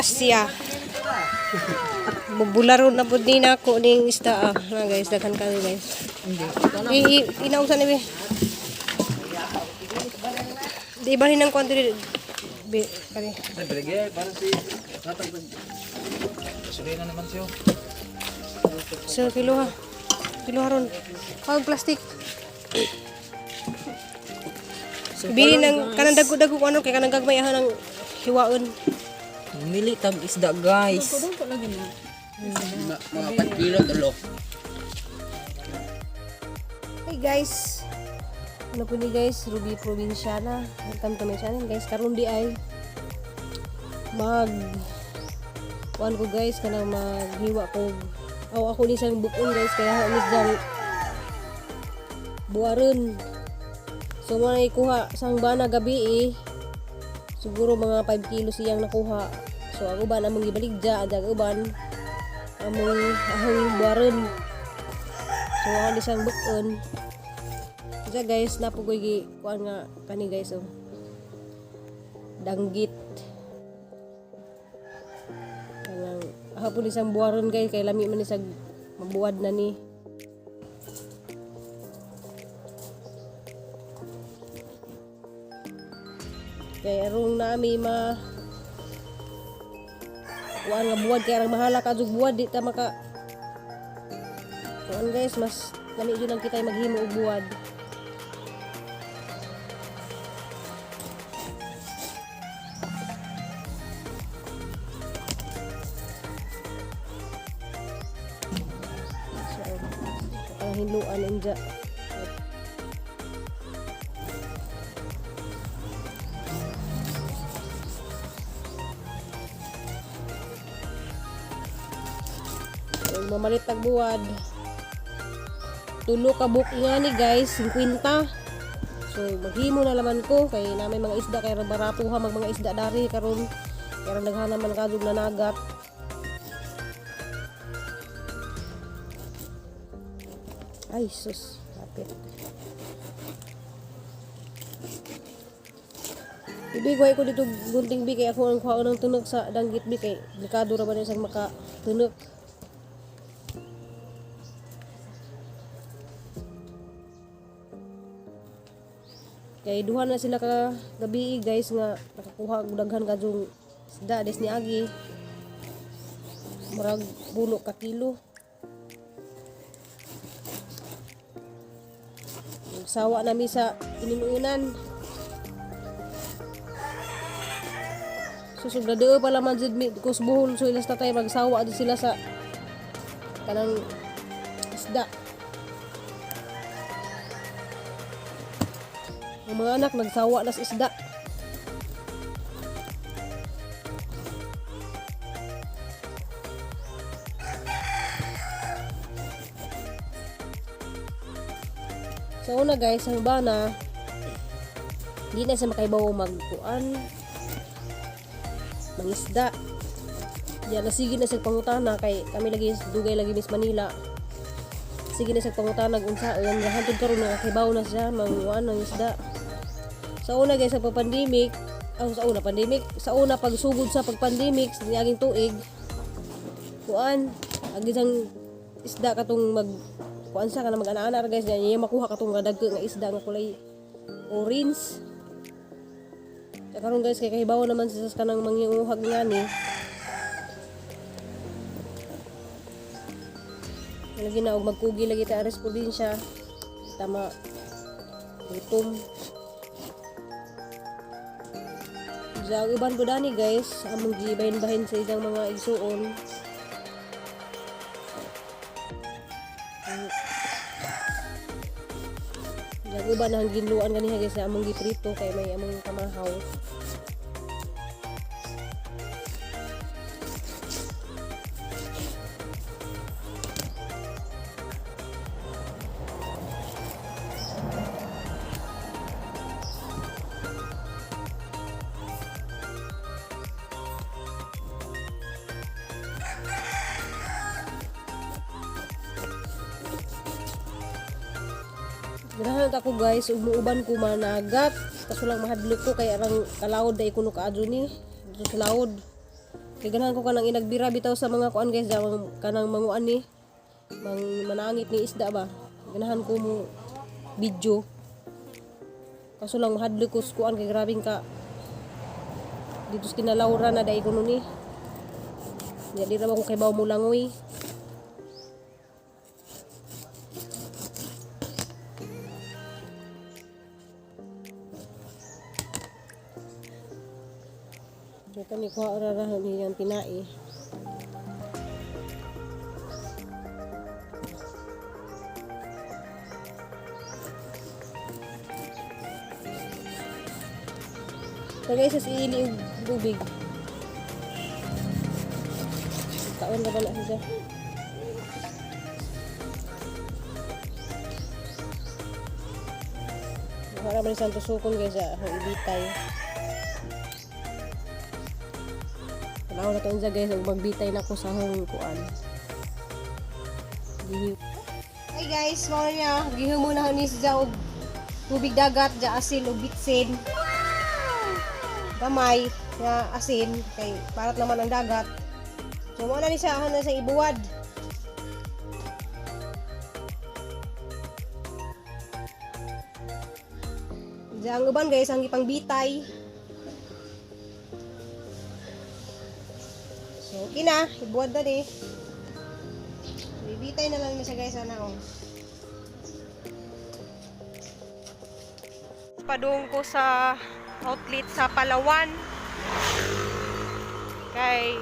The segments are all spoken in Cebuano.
Gracia. Bubularo na pud ni nako ning isda ah. Na guys, daghan kami, guys. I, i inausan ni be. Di ba hinang kwan diri be kani. Ay, para si natag gasolina naman siya. So kilo ha. Kilo ha ron. Pag plastic. Bili ng kanang dago-dago ko ano kay kanang gagmay ah ng hiwaon. Mili tag isda, guys. Mga 4 kilo tulo. Hey guys. Ano po ni guys, Ruby Provinciana. Welcome to my channel, guys. Karon di ay mag kuan ko, guys, kanang maghiwa ko. Aw, ako ni sang bukon, guys, kaya ni dyan buwaron. So mo na ikuha sang bana gabi eh. Siguro mga 5 kilos siyang nakuha. So ang uban among gibaligya, ang uban among ahong buwaron. So ako ni sang bukon. Diya guys, napugoy gi kuan nga kani, guys, oh. Danggit. Kanang hapon isang buwaron, guys, kay lami man isang mabuwad na ni. Kay arong nami ma kuan nga buwad kay arang mahala ka jud buwad, di ta maka kuan, guys, mas lami jud ang kita maghimo og buwad. So, ang hinluan unja. So, mamalit tag buwad. Tulo ka book nga ni, guys, 50. So maghimo na laman ko kay na may mga isda kay barato ha mag mga isda dari karon. Kay daghan naman kadug na nagat. Ay sus, lapit. Ibig ko dito gunting bi kay ako ang kuhaon ng tunok sa danggit bi kay delikado ra ba na isang maka tunok. Kay duha na sila ka gabi, guys, nga nakakuha og daghan kadtong isda des ni agi. Murag pulo ka kilo. Sawa na mi sa ininunan. Susug na pala man jud mi kus buhol, so ilas tatay magsawa jud sila sa kanang isda. Ang mga anak nagsawa na sa isda. Sa una, guys, ang bana, hindi na siya makaibaw magkuan, mangisda. Diyan, nasige na siya pangutana kay kami lagi dugay lagi Miss Manila. Sige na siya pangutana unsaon, hantod karon nakakaibaw na siya manguan ng isda. Sa una, guys, sa pag-pandemic, oh, sa una pandemic, sa una pagsugod sa pag-pandemic sa niaging tuig, kuan, agi sang isda katong mag kuan sa kana mag-ana-ana ra, guys, niya makuha katong nga dagko nga isda nga kulay orange. Sa karon, guys, kay kahibaw naman siya sa kanang manginguhag nga ni. Lagi na og magkugi lagi ta ares probinsya. Tama gutom. Sa ang uban po dani, guys, among gibahin-bahin sa ilang mga igsuon. Ang uban na ang ginluan ganiha, guys, na among giprito kay may among kamahaw. Ganahan ako, guys, umuuban ko managat. Kaso lang mahadlok ko kay arang kalawod dai kuno kaadyo ni. Dito sa lawod. Kay ganahan ko kanang inagbira bitaw sa mga kuan guys, kanang manguan ni mang manangit ni isda ba. Ganahan ko mo video. Kaso lang mahadlok ko sa kuan kay grabing ka dito sa kinalawra na dai ko nun ni. Di di ra ba ko kay baw mo langoy. Ito ni kuha ra ra ni yang tinai. Tagay sa ili og tubig. Taon na ba na siya? Para man sa tusukon guys, ah, akong ibitay. Tanaw na to unsa guys, ug magbitay na ko sa akong kuan. Hi guys, mao niya gihimo na ni siya og tubig dagat, ja asin ug bitsin. Gamay nga asin kay parat naman ang dagat. So mao na ni siya na sa ibuwad. Diyan ang uban guys, ang ipang bitay. So okay na, ibuwad na ni. So, ibitay na lang ni siya guys ana oh. Padung ko sa outlet sa Palawan. Kay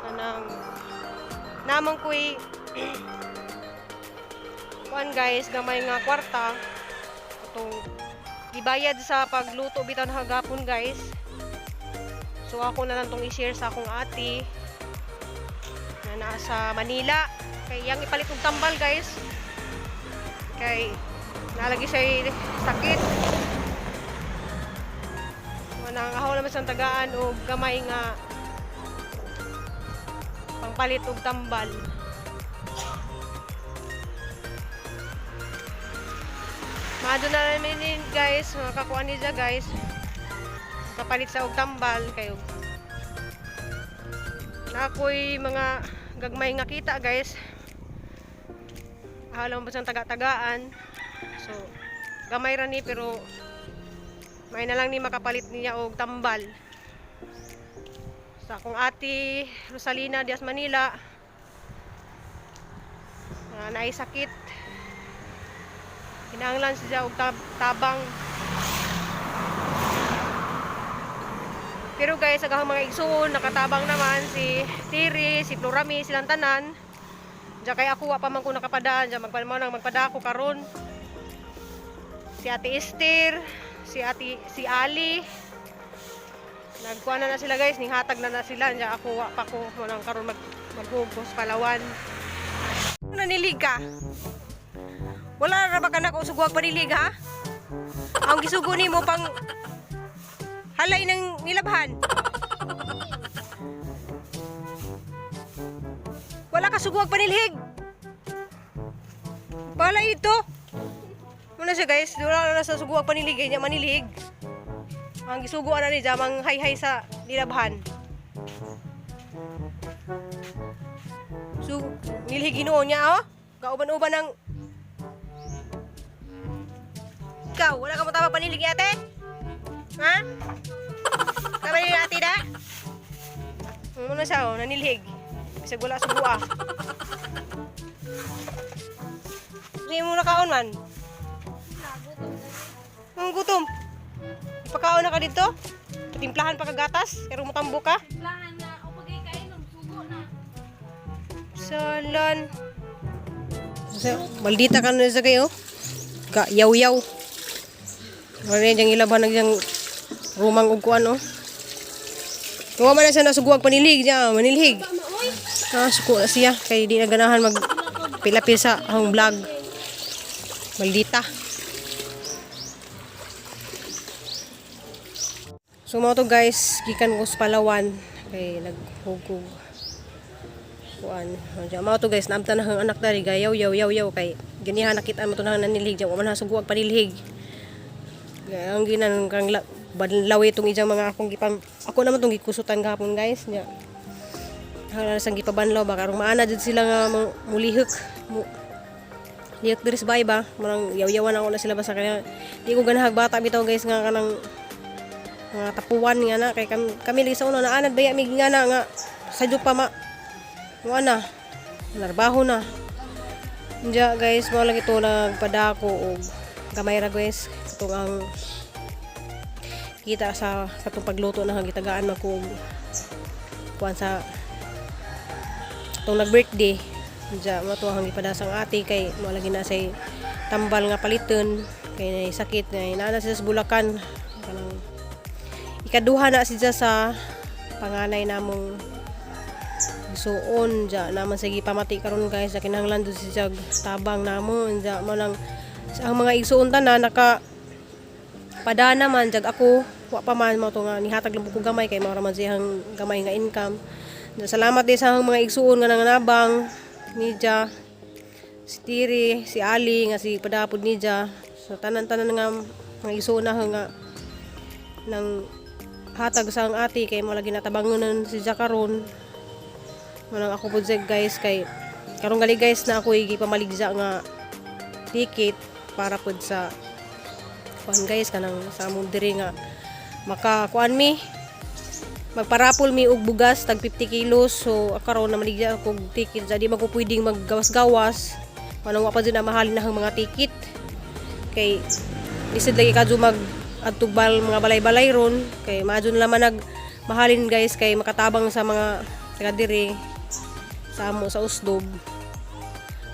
kanang namang ko'y kuan guys, gamay nga kwarta atong gibayad sa pagluto bitaw na hagapon guys. So ako na lang tong i-share sa akong ate na nasa Manila. Kay yang ipalit og tambal guys. Kay nalagi siya sakit. Manang ahaw naman siyang tagaan og gamay nga pangpalit og tambal. Maado na namin din guys, makakuha niya guys. Kapalit sa og tambal kayo. Na ako'y mga gagmay nga kita guys. Alam mo siyang taga-tagaan. So, gamay ra ni pero may na lang ni makapalit niya og tambal. Sa akong ate Rosalina Diaz Manila na naay sakit. Kinahanglan siya og tabang. Pero guys, sa mga igsuon, nakatabang naman si Tiri, si Florami, silang tanan. Diyan kay ako, wa pa man ko nakapadaan. Diyan magpalmaw nang magpadako karon. Si Ate Esther, si Ate, si Ali. Nagkuha na na sila guys, ninghatag na na sila. Diyan ako, wa pa ko mo nang karon maghugos Palawan. Nanilig ka? Wala ra ba ka na usugwag panilig ha? Ang gisugo nimo pang halay ng nilabhan. Wala ka sugwag panilhig. Bala ito. Muna siya guys, wala na sa sugwag panilhig, niya manilhig. Ang gisugo na ni jamang hay-hay sa nilabhan. So, nilhig Ginoo niya oh. Kauban-uban ng ikaw, wala ka mo tama panilhig ni ate? Ha? Tama ni ate da? Muna siya oh, nanilhig. Bisag wala sa buwa. Hindi mo nakaon man. Ang gutom. Ipakaon na ka dito. Timplahan pa ka gatas, pero mutambo ka. Timplahan na o pagay kainom, sugo na. Salan. Maldita ka na sa kayo. Ka yaw-yaw. Wala yan diyang ilaban ng diyang rumang og kuan oh. Tuwa man na siya nasuguag panilhig niya, manilhig. Ah, suko na siya kay di na ganahan mag pilapil sa akong vlog. Maldita. So mo to guys, gikan ko sa Palawan kay naghugog kuan. Diyan mao to guys, naamtan na ang anak dari gayaw yaw yaw yaw kay ganiha nakita mo to na nanilhig diyan wa man hasuguag panilhig. Gaya ang ginan kang Banlaw itong ijang mga akong gipang ako naman tong gikusutan gahapon, guys, nya. Hala sang gipabanlaw ba karong maana jud sila nga mulihok mu lihok diri sa bahay ba, manang yaw-yawan ako na sila ba sa kanya. Di ko ganahag bata bitaw, guys, nga kanang mga tapuwan nga na kay kami lagi sa una naanad baya mig nga na nga sadyo pa ma mo na narbaho na. Diya, guys, mo lang ito nagpadako og gamay ra, guys, itong ang kita sa katong pagluto na gitagaan man ko og kuan sa itong nag-birthday. Diya mo to ang gipadasang ate kay mo lagi na say tambal nga paliton kay nay sakit nga naa siya sa Bulacan, kanang ikaduha na siya sa panganay namong suon. Diya naman sige pamati karon, guys, sa kinahanglan jud siya tabang namo. Diya mo lang ang mga igsuon tanan naka padana man jag ako wa pa man mo to nga nihatag lang po ko gamay kay mao ra man siyang gamay nga income. Diya, salamat din sa mga igsuon nga nanganabang nija, si Tiri, si Ali nga si padapod nija, sa tanan-tanan nga mga igsuon na nga nang hatag sa ang ate kay mo lagi natabangonan si karon. Manang ako po zeg, guys, kay karon gali, guys, na ako gipamaligya nga ticket para pod sa kuan, guys, kanang sa among diri nga maka kuan mi magparapol mi og bugas tag 50 kilos. So karon na maligya ako og ticket sa di man ko pwedeng maggawas-gawas, manang wa pa jud na mahalin na ang mga ticket kay lisod lagi kadyo mag adtugbal mga balay-balay ron kay maadyo na laman nag mahalin, guys, kay makatabang sa mga taga diri sa amo sa Osdob.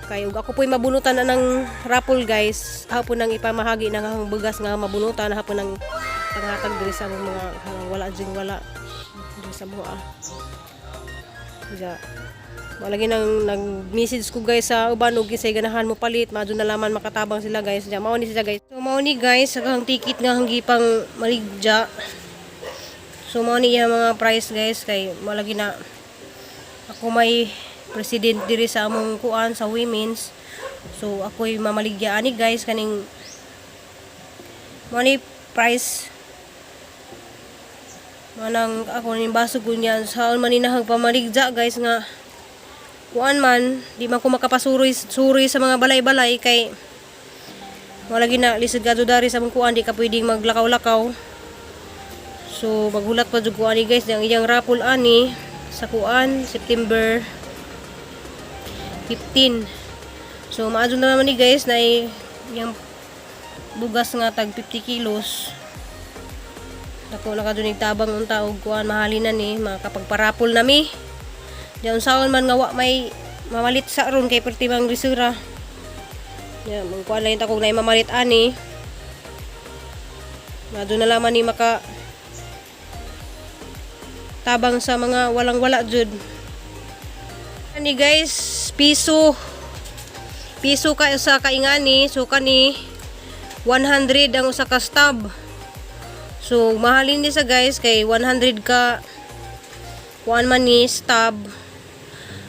Kay ug ako po'y mabunutan na ng raffle, guys, hapon nang ipamahagi ng ang bugas nga mabunutan, hapon nang panghatag diri sa among mga wala jing wala diri sa mga. Ja. Wala lagi nang nag-message ko, guys, sa uban og kisay ganahan mo palit, maadyo na laman makatabang sila, guys. Ja, mao ni sila, guys. So mao ni, guys, ang ticket nga hanggi pang maligya. So mao ni iya mga price, guys, kay mao lagi na ako may president diri sa among kuan sa women's. So ako'y mamaligya ani, guys, kaning mao ni price. Manang ako ning baso ko niya saon man ni nahag pamaligya, guys, nga kuan man di man ko makapasuroy suroy sa mga balay-balay kay wala lagi na lisod kadto dari sa among kuan, di ka pwedeng maglakaw-lakaw. So maghulat pa jud ko ani, guys, ang iyang raffle ani sa kuan September 15. So maadyo na naman ni, guys, na iyang bugas nga tag 50 kilos. Dako na kadto tabang unta og kuan mahalinan ni makapagparapol na mi. Diyan unsaon man nga wa may mamalit sa ron kay perti mang lisura. Ya, mangkuan lang ta kung naay mamalit ani. Maadyo na laman ni maka tabang sa mga walang-wala jud. Ani, guys, piso. Piso ka sa kaingani, so kani 100 ang usa ka stub. So mahalin ni sa, guys, kay 100 ka kuan man ni stub.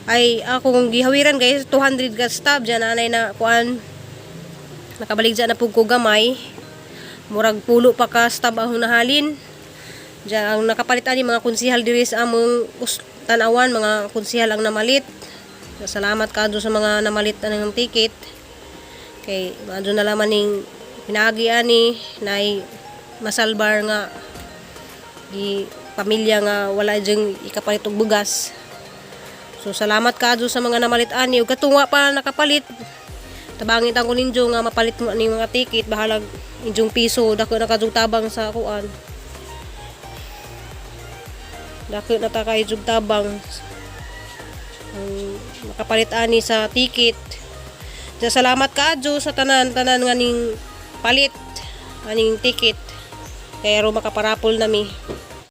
Ay akong gihawiran, guys, 200 ka stub diyan anay na kuan nakabalik dyan na pug ko gamay. Murag pulo pa ka stub ang nahalin. Diyan ang nakapalit ani mga konsihal diri sa among Tan-awan, mga konsihal ang namalit. So, salamat kadto sa mga namalit ng ticket. Kay maadyo na laman ning pinaagi ani nay masalbar nga di pamilya nga wala jeng ikapalit og bugas. So salamat kadto sa mga namalit ani ug katong wa pa nakapalit. Tabangin ko ninyo nga mapalit mo ani mga ticket, bahalag inyong piso dako na kadtong tabang sa kuan. Dako na ta kay jug tabang ang makapalit ani sa ticket. Ja, salamat kaadyo sa tanan tanan nga ning palit aning ticket. Kaya ro makaparapol nami.